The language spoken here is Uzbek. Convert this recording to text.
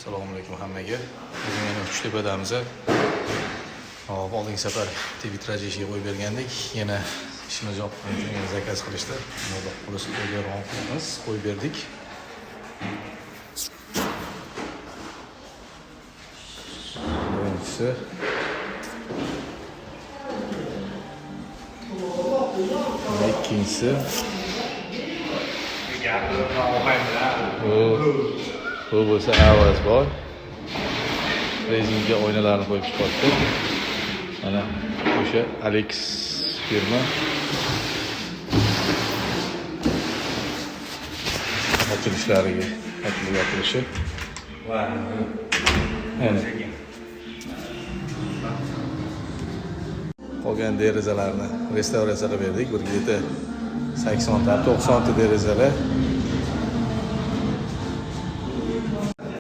Assalomu alaykum hammaga. Bugun yana Uchtepadamiz. Hop, oldingi safar bitta vitraj ishiga qo'yib bergandik. Yana ishimiz yoqqani uchun yana zakaz qilishdi. Xudo xohlasa qo'yib, qo'yib berdik. Birinchisi va ikkinchisi. Bu bu bo'lsa avaz bor. Rezinka oynalarni qo'yib chiqyapti. Mana o'sha Alex firma. Ochilishlariga, ochilib yopilishi. Mana. Qolgan derazalarni restavratsiya qilib berdik. Bir где-то 80 ta, 90 ta derazalar.